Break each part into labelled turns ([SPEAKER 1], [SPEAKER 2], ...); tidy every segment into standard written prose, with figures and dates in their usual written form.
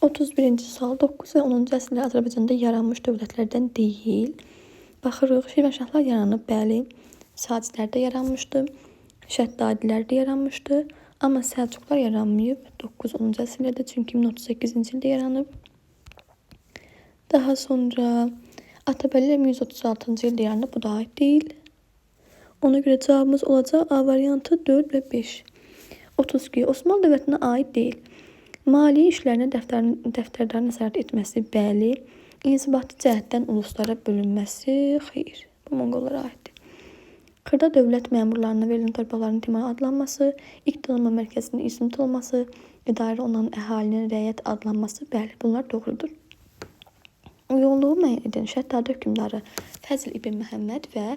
[SPEAKER 1] 31-ci sual 9 və 10-cu əsrlər Azərbaycanda yaranmış dövlətlərdən deyil. Baxırıq, Şirvanşahlar yaranıb, bəli. Sacilər də yaranmışdı. Şəddadilər də yaranmışdı. Amma Səlcuqlar yaranmayıb 9-10-cu əsrlərdə, çünki 1038-ci ildə yaranıb. Daha sonra Atabəylər 1136-cı ildə yaranıb, bu da aid deyil. Ona görə cavabımız olacaq A variantı 4 və 5. 32. Osmanlı dövlətinə aid deyil. Maliyyə işlərinə dəftərdarın nəzarət etməsi, bəli. İnzibati cəhətdən uluslara bölünməsi, xeyr. Bu Monqollara aiddir. Xırda dövlət məmurlarına verilən torpaqların timar adlanması, ilk donanma mərkəzinin İzmit olması, idarə olunan əhalinin rəiyyət adlanması, bəli, bunlar doğrudur. Uyğunluğu müəyyən edən Şəddadi hökmdarı Fəzl ibn Məhəmməd və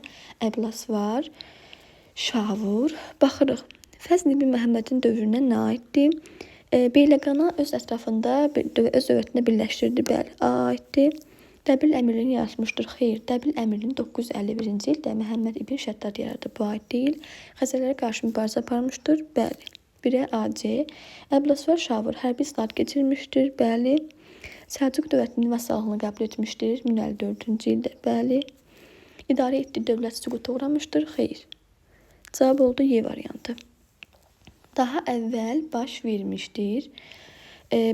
[SPEAKER 1] Əblasvar Şavur. Baxırıq. Fəzl ibn Məhəmmədin dövrünə nə aiddir? Beyləqanı öz ətrafında, öz dövlətində birləşdirdi. Bəli, A aiddir. Dəbil əmirliyini yaratmışdır. Xeyr, Dəbil əmirliyini 951-ci ildə Məhəmməd ibn Şəddad yaradıb. Bu aid deyil. Xəzərlərə qarşı mübarizə aparmışdır. Bəli. 1-ə AC. Əblasvar Şavur hərbi islahat keçirmişdir. Bəli. Səlcuq dövlətinin vasallığını qəbul etmişdir 1054-cü ildə. Bəli. İdarə etdiyi dövlət süquta uğramışdır. Xeyr. Cavab oldu Y variantı. Daha əvvəl baş vermişdir.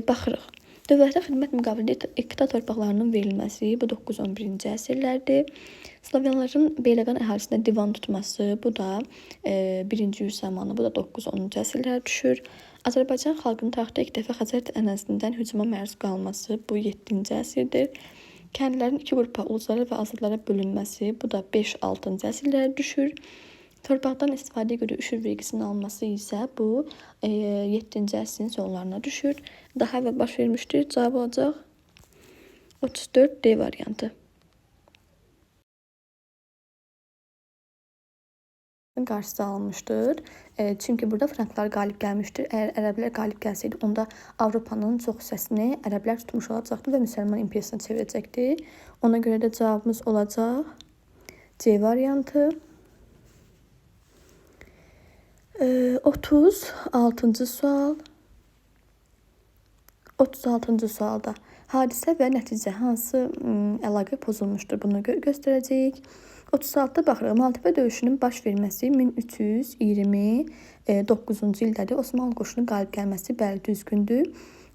[SPEAKER 1] Baxırıq. Dövlətə xidmət müqabilində iqta torpaqlarının verilməsi, bu 9-11-ci əsrlərdir. Slavyanların Beyləqan əhalisinə divan tutması, bu da 1-ci yüz zamanı, bu da 9-10-cu əsrlərə düşür. Azərbaycan xalqının tarixdə ilk dəfə Xəzər dənizində hücuma məruz qalması, bu 7-ci əsrdir. Kəndlərin iki qrupa, ululara və azadlara bölünməsi, bu da 5-6-cı əsrlərə düşür. Torpaqdan istifadəyə görə üşür vergisinin alınması isə bu 7-ci əsrin sonlarına düşür. Daha əvvəl baş vermişdir. Cavab olacaq 34 D variantı. Qarşısı alınmışdır. Çünki burada franklar qalib gəlmişdir. Əgər ərəblər qalib gəlsəydi, onda Avropanın çox hissəsini ərəblər tutmuş olacaqdı və müsəlman imperiyasına çevirəcəkdi. Ona görə də cavabımız olacaq C variantı. 36-cı sual. 36-cı sualda hadisə və nəticə hansı əlaqə pozulmuşdur? Bunu göstərəcəyik. 36-da baxırıq. Maltepe döyüşünün baş verməsi 1329-cu ildədir. Osmanlı qoşunun qalib gəlməsi, bəli, düzgündür.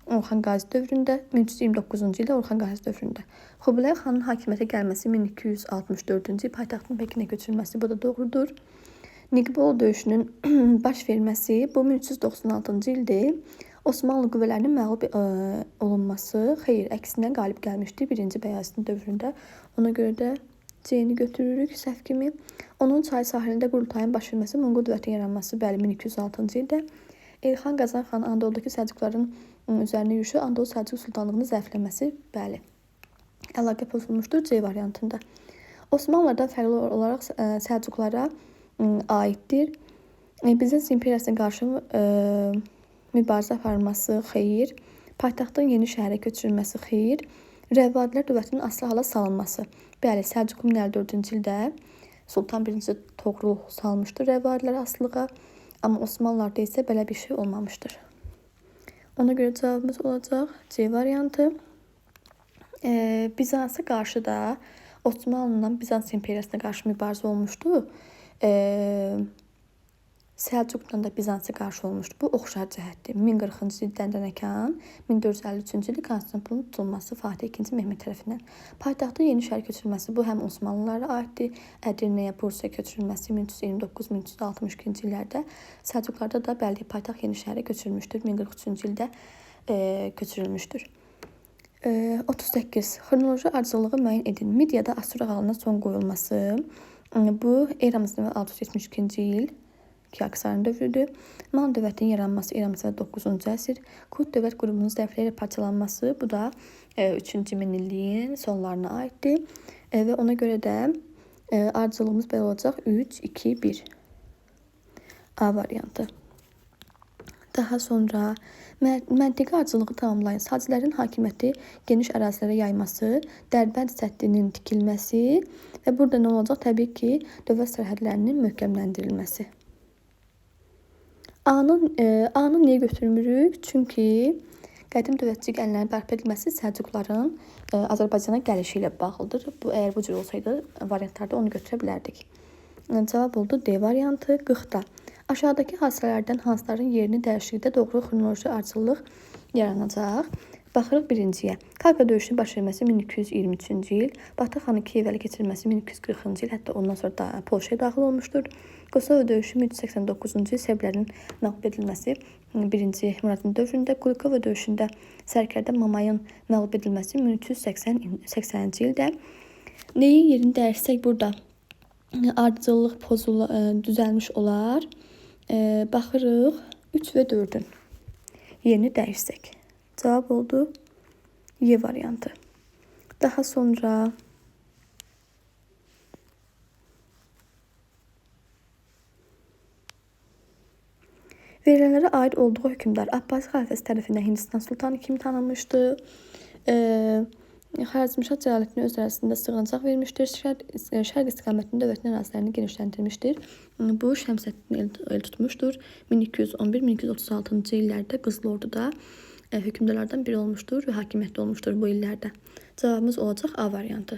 [SPEAKER 1] Orxan Qazi dövründə, 1329-cu ildə Orxan Qazi dövründə. Xubilay xanın hakimiyyətə gəlməsi 1264-cü il, paytaxtın Pekinə köçürülməsi, bu da doğrudur. Niqbol döyüşünün baş verməsi bu 1396-cı ildir. Osmanlı qüvvələrinin məğlub olunması, xeyr, əksinə qalib gəlmişdi 1-ci Bəyazıdın dövründə. Ona görə də C-ni götürürük səhv kimi. Onun çay sahilində qurultayın baş verməsi, Monqol dövlətinin yaranması, bəli, 1206-cı ildə. Elxan Qazan xanın Anadoludakı Səlcuqların üzərinə yürüşü, Anadolu Səlcuq sultanlığının zəifləməsi, bəli. Əlaqə pozulmuşdur C variantında. Osmanlılardan fərqli olaraq Səlcuqlara aiddir. Bizans imperiyasına qarşı mübarizə aparılması, xeyr. Paytaxtın yeni şəhərə köçürülməsi, xeyr. Rəvadilər dövlətinin asılı hala salınması. Bəli, Səlcuq 1054-cü ildə Sultan I. Toğrul salmışdır Rəvadiləri asılığa. Amma Osmanlılarda isə belə bir şey olmamışdır. Ona görə cavabımız olacaq C variantı. Bizansa qarşı da Osmanlı'nın Bizans imperiyasına qarşı mübarizə olmuşdu. Səlcuqla da Bizansa qarşı olmuşdu. Bu oxşar cəhətdir. 1040-cı ildə Dəndənəkan, 1453-cü ildə Konstantinopolun tutulması Fatih II. Mehmet tərəfindən. Paytaxtın yeni şəhər köçürülməsi bu həm Osmanlılara aiddir. Ədirnəyə, Bursaya köçürülməsi 1329-1362-ci illərdə. Səlcuqlarda da bəli, paytaxt yeni şəhərə köçürülmüşdür. 1043-cü ildə köçürülmüşdür. 38. Xronoloji ardıcıllığı müəyyən edin. Midiyada Asur ağalına son qoyulması. Bu eramızdan 672-ci il Kiaksarın dövrüdür. Man dövlətinin yaranması eramızdan 9-cu əsr. Kut dövlət qrupunun zəifləyərək parçalanması bu da 3-cü minilliyin sonlarına aiddir. Və ona görə də ardıcıllığımız belə olacaq. 3, 2, 1. A variantı. Daha sonra məntiqi ardıcıllığı tamamlayın. Sacilərin hakimiyyəti geniş ərazilərə yayması, Dərbənd səddinin tikilməsi və burada nə olacaq? Təbii ki, dövlət sərhədlərinin möhkəmləndirilməsi. A-nı niyə götürmürük? Çünki Qədim dövlətçilik ənənələrinin bərpa edilməsi Səlcuqların Azərbaycana gəlişi ilə bağlıdır. Bu əgər bu cür olsaydı, variantlarda onu götürə bilərdik. Cavab oldu D variantı 40-da. Aşağıdakı hadisələrdən hansılarının yerini dəyişiklikdə doğru xronoloji ardıcıllıq yaranacaq? Baxırıq birinciyə. Kalka döyüşünün baş verməsi 1223-cü il, Batı xanın Kiyevə ələ keçirilməsi 1240-cı il, hətta ondan sonra da Polşaya daxil olmuşdur. Kosovo döyüşü 1389-cu il, serblərin məğlub edilməsi 1-ci Muradın dövründə, Kulikovo döyüşündə sərkərdə Mamayın məğlub edilməsi 1380-ci ildə. Neyin yerini dəyişsək burada ardıcıllıq düzəlmiş olar. Baxırıq 3 və 4-ün yerini dəyişsək. Cavab oldu Y variantı. Daha sonra verilənlərə aid olduğu hökmdar Abbasi xəlifəsi tərəfindən Hindistan sultanı kimi tanınmışdı. Xarəzmşah Cəlaləddinə öz ərazisində sığınacaq vermişdir. Şərq istiqamətində dövlətin ərazilərini genişləndirmişdir. Bu Şəmsəddin el tutmuşdur. 1211-1236-cı illərdə Qızıl Orduda hökmdarlardan biri olmuşdur və hakimiyyətdə olmuşdur bu illərdə. Cavabımız olacaq A variantı.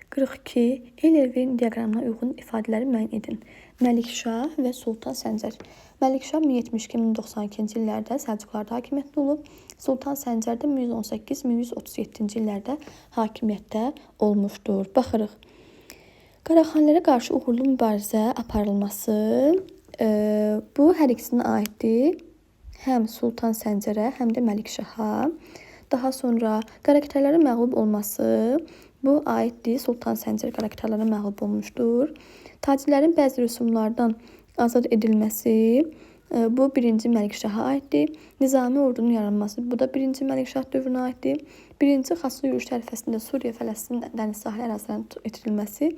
[SPEAKER 1] 42. Euler-Venn diaqramına uyğun ifadələri müəyyən edin. Məlikşah və Sultan Səncər. Məlikşah 1072-1092-ci illərdə Səlcuqlarda hakimiyyətdə olub. Sultan Səncər də 1118-1137-ci illərdə hakimiyyətdə olmuşdur. Baxırıq. Qaraxanilərə qarşı uğurlu mübarizə aparılması bu hər ikisinə aiddir. Həm Sultan Səncərə, həm də Məlikşaha. Daha sonra Qarakitayların məğlub olması bu aiddir. Sultan Səncər Qarakitaylara məğlub olmuşdur. Tacirlərin bəzi rüsumlardan azad edilməsi bu 1-ci Məlikşaha aiddir. Nizami ordunun yaranması bu da 1-ci Məlikşah dövrünə aiddir. 1-ci Xaçlı yürüşü ərəfəsində Suriya, Fələstin dəniz sahili ərazilərinin itirilməsi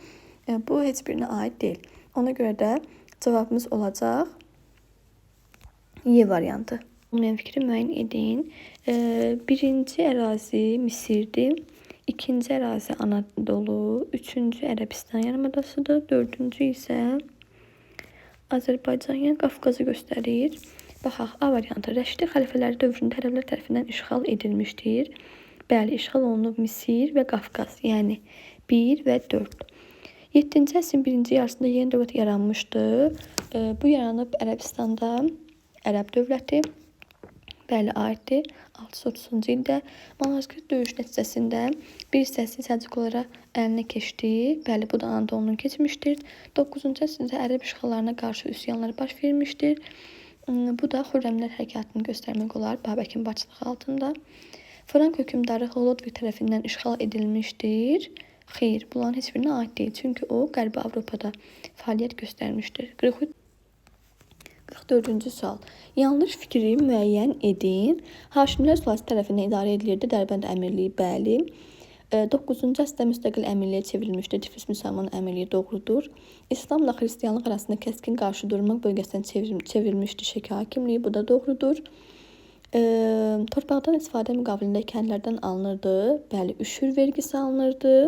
[SPEAKER 1] bu heç birinə aid deyil. Ona görə də cavabımız olacaq Y variantı. Olmayan fikri müəyyən edin. Birinci ərazi Misirdir. İkinci ərazi Anadolu, üçüncü Ərəbistan yarımadasıdır, dördüncü isə Azərbaycan, yəni Qafqazı göstərir. Baxaq, A variantı. Rəşidi xəlifələri dövründə ərəblər tərəfindən işğal edilmişdir. Bəli, işğal olunub Misir və Qafqaz, yəni 1 və 4. 7-ci əsrin birinci yarısında yeni dövlət yaranmışdı. Bu yaranıb Ərəbistanda Ərəb dövləti. Bəli, aiddir. 630-cu ildə Malazgirt döyüşü nəticəsində bir hissəsi Səlcuqlara əlinə keçdi. Bəli, bu da Anadolunun keçmişdir. 9-cu əsrdə ərəb işğallarına qarşı üsyanlar baş vermişdir. Bu da Xürrəmlər hərəkatını göstərmək olar Babəkin başçılığı altında. Frank hökmdarı Hlodvig tərəfindən işğal edilmişdir. Xeyr, bunların heç birinə aid deyil. Çünki o Qərbi Avropada fəaliyyət göstərmişdir. 44-cü sual. Yanlış fikri müəyyən edin. Haşimilər sülaləsi tərəfindən idarə edilirdi Dərbənd əmirliyi, bəli. 9-cu əsrdə müstəqil əmirliyə çevrilmişdir. Tiflis Müsəlman əmirliyi doğrudur. İslamla xristianlıq arasında kəskin qarşıdurma bölgəsinə çevrilmişdi Şəki hakimliyi, bu da doğrudur. Torpaqdan istifadə müqabilində kəndlərdən alınırdı. Bəli, üşür vergisi alınırdı.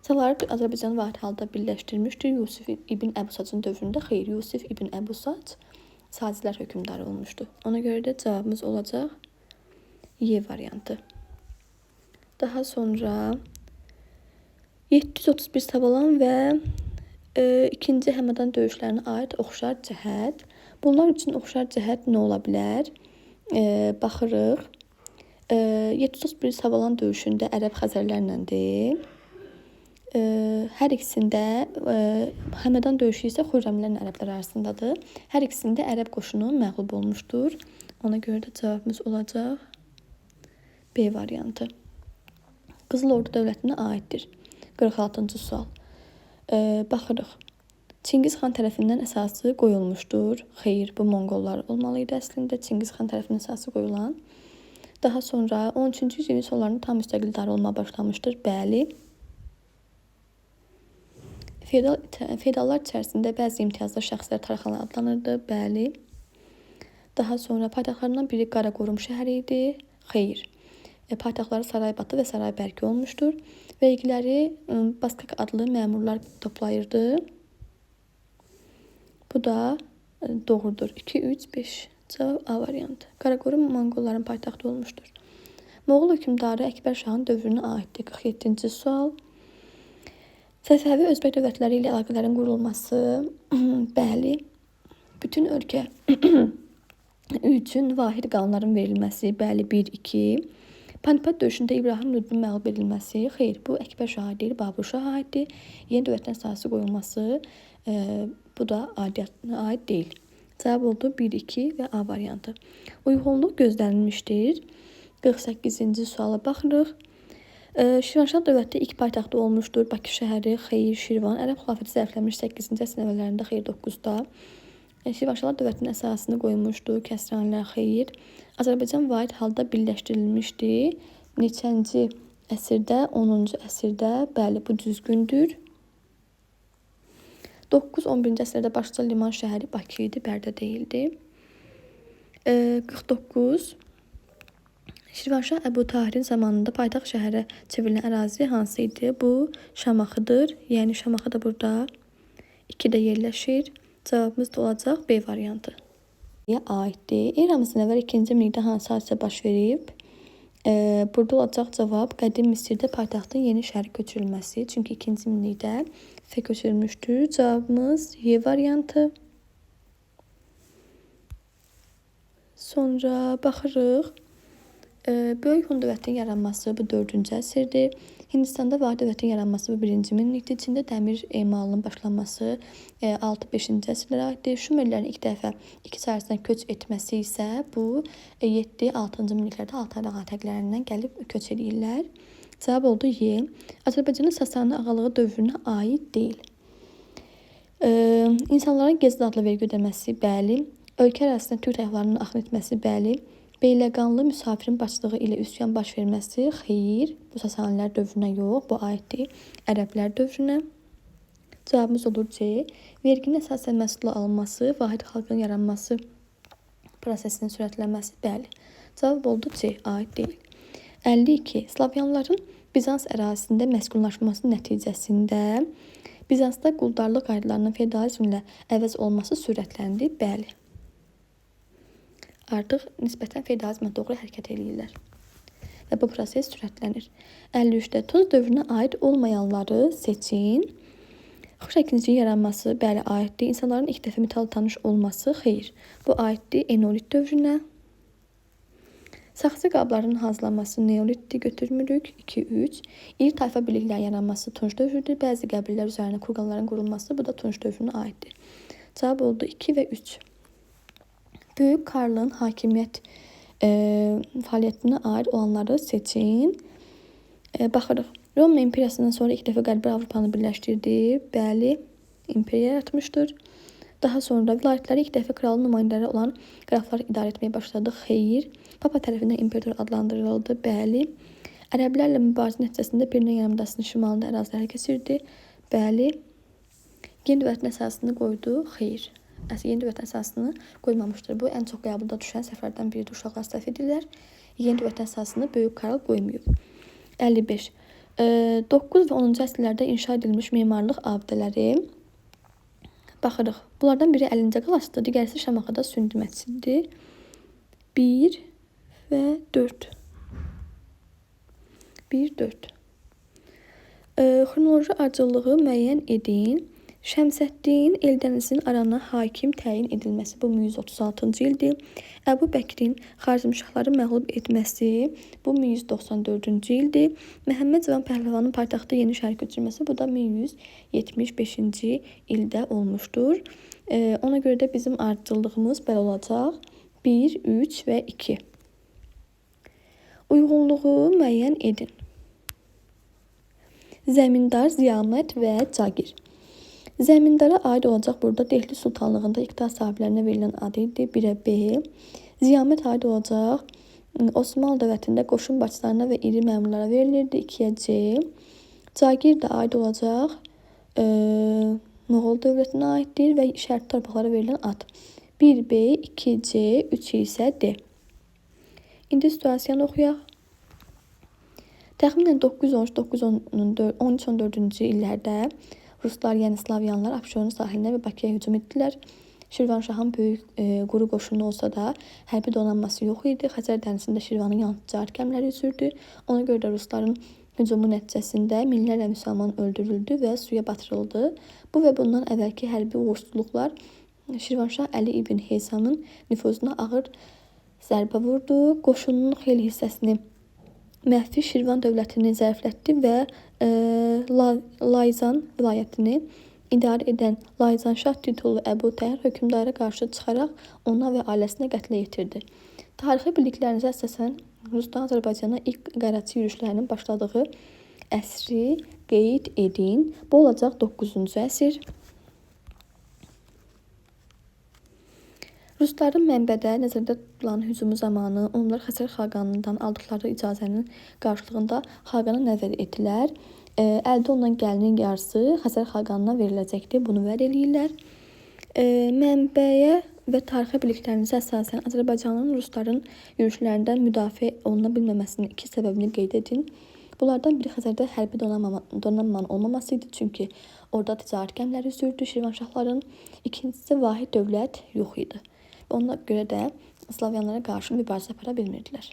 [SPEAKER 1] Salari Azərbaycanı vahid halda birləşdirmişdir. Yusif ibn Əbu Sacın dövründə xeyr, Yusif ibn Əbu Sac Sacilər hökmdarı olmuşdu. Ona görə də cavabımız olacaq Y variantı. Daha sonra 731 Savalan və 2-ci Həmədan döyüşlərinə aid oxşar cəhət. Bunlar üçün oxşar cəhət nə ola bilər? Baxırıq. 731 Savalan döyüşündə ərəb xəzərlərləndir. Hər ikisində Həmədan döyüşü isə Xürrəmlərlə ərəblər arasındadır. Hər ikisində ərəb qoşunu məğlub olmuşdur. Ona görə də cavabımız olacaq B variantı. Qızıl Ordu dövlətinə aiddir. 46-cı sual. Baxırıq. Çingiz xan tərəfindən əsası qoyulmuşdur. Xeyr, bu Monqollar olmalı idi əslində. Çingiz xan tərəfindən əsası qoyulan. Daha sonra 13-cü yüzyılın sonlarında tam müstəqil idarə olmağa başlamışdır. Bəli. Feodallar içərisində bəzi imtiyazlı şəxslər tarxanlar adlanırdı. Bəli. Daha sonra paytaxtlarından biri Qaraqorum şəhəri idi. Xeyr. Paytaxtları Saraybatı və Saraybərki olmuşdur. Vergiləri Baskak adlı məmurlar toplayırdı. Bu da Doğrudur. 2, 3, 5. Cavab A variantı. Qaraqorum Monqolların paytaxtı olmuşdur. Moğol hökmdarı Əkbər Şahın dövrünə aiddir. 47-ci sual. Səfəvi Özbək dövlətləri ilə əlaqələrin qurulması. Bəli. Bütün ölkə üçün vahid qanunların verilməsi. Bəli, 1, 2. Panipat döyüşündə İbrahim Lodinin məğlub edilməsi. Xeyr, bu Əkbər Şaha deyil, Babur Şaha aiddir. Yeni dövlətin əsası qoyulması, bu da aid deyil. Cavab oldu 1, 2 və A variantı. Uyğunluq gözlənilmişdir. 48-ci suala baxırıq. Şirvanşah dövləti ilk paytaxtı olmuşdur. Bakı şəhəri, xeyr, Şirvan. Ərəb xilafəti zəifləmiş 8-ci əsrin əvvəllərində, xeyr, 9-da. Şirvanşahlar dövlətinin əsasını qoymuşdu. Kəsranilər, xeyr. Azərbaycan vahid halda birləşdirilmişdi. Neçənci əsrdə? 10-cu əsrdə. Bəli, bu düzgündür. 9-11-ci əsrdə başlıca liman şəhəri Bakı idi, Bərdə deyildi. 49. Şirvanşah Əbu Tahirin zamanında paytaxt şəhərə çevrilən ərazi hansı idi? Bu Şamaxıdır. Yəni Şamaxı da burada 2-də yerləşir. Cavabımız da olacaq B variantı. Aiddir. Eramızdan əvvəl 2-ci minillikdə hansı hadisə baş verib? Burada olacaq cavab Qədim Misirdə paytaxtın yeni şəhərə köçürülməsi. Çünki 2-ci minillikdə F köçürülmüşdür. Cavabımız Y variantı. Sonra baxırıq. Böyük Hun dövlətinin yaranması bu 4-cü əsrdir. Hindistanda vahid dövlətin yaranması bu 1-ci minillikdir. Çində dəmir emalının başlanması 6-5-ci əsrlərə aiddir. Şumerlərin ilk dəfə iki sahəsinə köç etməsi isə bu 7-6-cı minilliklərdə Altay dağ ətəklərindən gəlib köç edirlər. Cavab oldu Y. Azərbaycanın Sasani ağalığı dövrünə aid deyil. İnsanların Gezid adlı vergi ödəməsi, bəli. Ölkə ərazisinə türk tayfalarının axın etməsi, bəli. Beyləqanlı müsafirin başçılığı ilə üsyan baş verməsi, xeyr. Bu Sasanilər dövrünə yox, bu aiddir Ərəblər dövrünə. Cavabımız olur C. Verginin əsasən məhsulla alınması, vahid xalqın yaranması prosesinin sürətlənməsi, bəli. Cavab oldu C, aid deyil. 52. Slavyanların Bizans ərazisində məskunlaşması nəticəsində Bizansda quldarlıq qaydalarının feodalizmlə əvəz olunması sürətləndi, bəli. Artıq nisbətən feodalizmə doğru hərəkət eləyirlər və bu proses sürətlənir. 53-də Tunc dövrünə aid olmayanları seçin. Xış əkinciliyin yaranması, bəli, aiddir. İnsanların ilk dəfə metal tanış olması, xeyr. Bu aiddir Enolit dövrünə. Saxsı qablarının hazırlanması neolitdir, götürmürük. 2, 3. İri tayfa birliklərinin yaranması Tunc dövrüdür. Bəzi qəbirlər üzərinə kurqanların qurulması, bu da Tunc dövrünə aiddir. Cavab oldu 2 və 3. Böyük Karlın hakimiyyət fəaliyyətinə aid olanları seçin. Baxırıq. Roma imperiyasından sonra ilk dəfə Qərbi Avropanı birləşdirdi. Bəli, imperiya yaratmışdır. Daha sonra vilayətləri ilk dəfə kralın nümayəndələri olan qraflar idarə etməyə başladı. Xeyr. Papa tərəfindən imperator adlandırıldı. Bəli. Ərəblərlə mübarizə nəticəsində Piriney yarımadasının şimalında ərazilər keçirdi. Bəli. Yeni dövlətin əsasını qoydu. Xeyr. Yeni dövlətin əsasını qoymamışdır. Bu ən çox qəbulda düşən səhvlərdən biridir. Uşaqlar səhv edirlər. Yeni dövlətin əsasını Böyük Karl qoymayıb. 55. 9 və 10-cu əsrlərdə inşa edilmiş memarlıq abidələri. Baxırıq. Bunlardan biri Əlincə qalasıdır, digərisi Şamaxıda Sündi məscididir. 1 və 4. 1, 4. Xronoloji ardıcıllığı müəyyən edin. Şəmsəddin Eldənizin Arana hakim təyin edilməsi bu 1136-cı ildir. Əbu Bəkrin Xarəzmşahları məğlub etməsi bu 1194-cü ildir. Məhəmməd Cavan Pəhləvanın paytaxtı yeni şəhər köçürməsi bu da 1175-ci ildə olmuşdur. Ona görə də bizim ardıcıllığımız belə olacaq. 1, 3 və 2. Uyğunluğu müəyyən edin. Zəmindar, ziyamət və cagir. Zəmindara aid olacaq burada Dehli Sultanlığında iqta sahiblərinə verilən adı idi. 1-ə B. Ziyamət aid olacaq Osmanlı dövlətində qoşun başçılarına və iri məmurlara verilirdi. 2-yə C. Cagir də aid olacaq Moğol dövlətinə aiddir və şərqi torpaqlara verilən ad. 1B, 2C, 3 isə D. İndi situasiyanı oxuyaq. Təxminən 913-913-14-cü illərdə Ruslar, yəni Slavyanlar Abşeron sahilinə və Bakıya hücum etdilər. Şirvanşahın böyük quru qoşunu olsa da hərbi donanması yox idi. Xəzər dənizində Şirvanın yalnız ticarət gəmiləri üzürdü. Ona görə də rusların hücumu nəticəsində minlərlə müsəlman öldürüldü və suya batırıldı. Bu və bundan əvvəlki hərbi uğursuzluqlar Şirvanşah Əli ibn Heysamın nüfuzuna ağır zərbə vurdu. Qoşunun xeyli hissəsini məhvi Şirvan dövlətini zəiflətdi və Layzan vilayətini idarə edən Layzan şah titullu Əbu Təhir hökmdara qarşı çıxaraq ona və ailəsinə qətlə yetirdi. Tarixi bildiklərinizə əsasən Rusların Azərbaycana ilk qərəzçi yürüşlərinin başladığı əsri qeyd edin. Bu olacaq 9-cu əsr. Rusların mənbədə nəzərdə tutulan hücumu zamanı onlar Xəzər xaqanından aldıqları icazənin qarşılığında xaqana nə vəd etdilər? Əldə olunan gəlirin yarısı Xəzər xaqanına veriləcəkdir. Bunu vəd eləyirlər. Mənbəyə və tarixi biliklərinizə əsasən Azərbaycanın rusların yürüşlərindən müdafiə oluna bilməməsinin iki səbəbini qeyd edin. Bunlardan biri Xəzərdə hərbi donanmanın olmaması idi, çünki orada ticarət gəmiləri üzürdü Şirvanşahların. İkincisi vahid dövlət yox idi. Ona görə də Slavyanlara qarşı mübarizə apara bilmirdilər.